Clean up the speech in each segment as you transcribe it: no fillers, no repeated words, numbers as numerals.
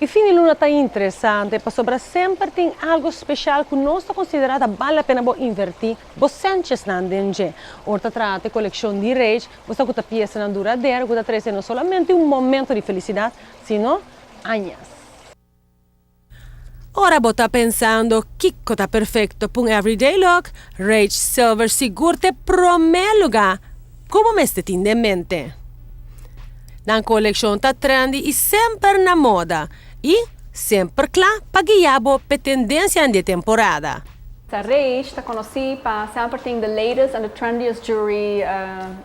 E fin di luna ta interesante, pasobra semper tin algo special cu nos ta considera ta bale la pena bo inverti bo centjesnan den dje. Ora ta trata e coleccion di Rage, bo sa cu ta piesanan duradero cu ta trece no solamente un momento di felicidad, sino añas. Ora bo ta pensando kico ta perfecto pa un everyday look, Rage Silver sigur ta e prome luga cu bo mester tin den mente. Nan coleccion ta trendy y semper na moda y semper cla pa guia bo p'e tendencianan di e temporada. Rage ta conoci pa semper tin the latest and the trendiest jewelry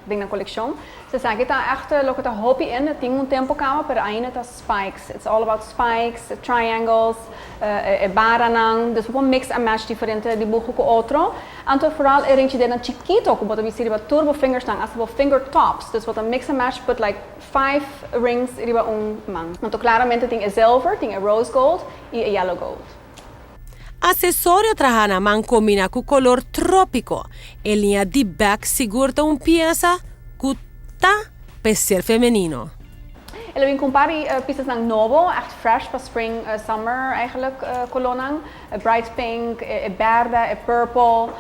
den nan coleccion. So esaki ta echt loke ta hopi in, tin un tempo caba, pero ainda ta spikes. It's all about spikes, triangles, e baranan. Dus bo por mix and match diferente dibuho cu otro. Anto vooral e ringchidenan chikito cu bo ta bisti riba tur bo fingersnan, hasta bo finger tops. Dus bo ta mix and match, put like five rings riba un man. Anto claramente tin e zilver, tin e rose gold y e yellow gold. Accesorio traha na man combina cu color tropico. E liña di bag sigur ta un pieza cu ta p'e ser femenino. El a bin cu un par di piezasnan nobo, echt fresh pa spring, summer eigenlijk colornan. Bright pink, e berde, e purple,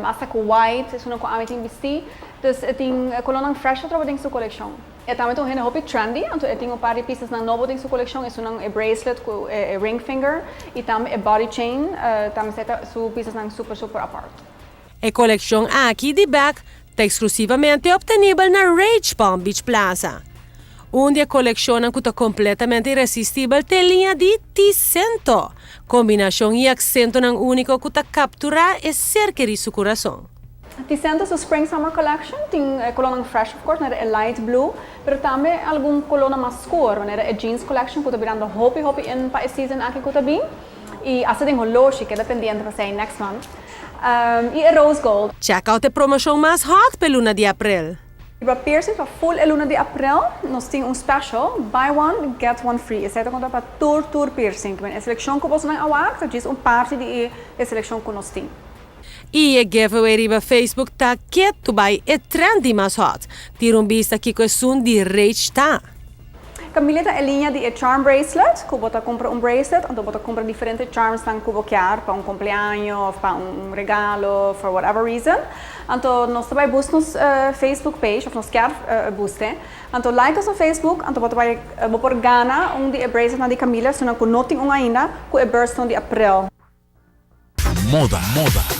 hasta cu white, esunnan cu ami tin bisti. Dus e tin colornan fresh atrobe den su coleccion. E tambe ta un hende hopi trendy, anto e tin un par di piezasnan nobo den su coleccion, esunnan e bracelet cu e ring finger y tambe e body chain, tambe esey ta su piezasnan super super apart. E coleccion aki di bag ta exclusivamente obtenibel na Rage Palm Beach Plaza. Un di e coleccionnan cu ta completamente irresistibel ta e liña di Ticento, combinacion y accentonan unico cu ta captura e ser keri su curason. Ticento su Spring Summer Collection tin e colornan fresh, of course, manera e light blue, pero tambe algun colornan mas scur, manera e jeans collection cu ta birando hopi hopi in pa e season aki cu ta bin. Y hasta den holoshi, keda pendiente pa esey next month. Y e rose gold. Check out e promocion mas hot p'e luna di april. Riba piercings pa full e luna di april nos tin un special, buy one get one free. Esey ta conta pa tur tur piercing. E seleccion cu bosonan a wak ta djis un parti di e seleccion cu nos tin. Y e giveaway riba Facebook ta ketu bay e trend di mas hot. Tira un bista kico esun di Rage ta. Camille ta e liña di e charm bracelet, cu bo ta cumpra un bracelet, anto bo ta cumpra diferente charmsnan cu bo kier pa un cumpleaños of pa un regalo, for whatever reason. Anto nos ta bay boost nos Facebook page, of nos kier boost e. Anto like nos na Facebook, anto bo ta bay, bo por gana un di e braceletnan di Camille, esunnan cu no tin un ainda, cu e birthstone di april. Moda, moda.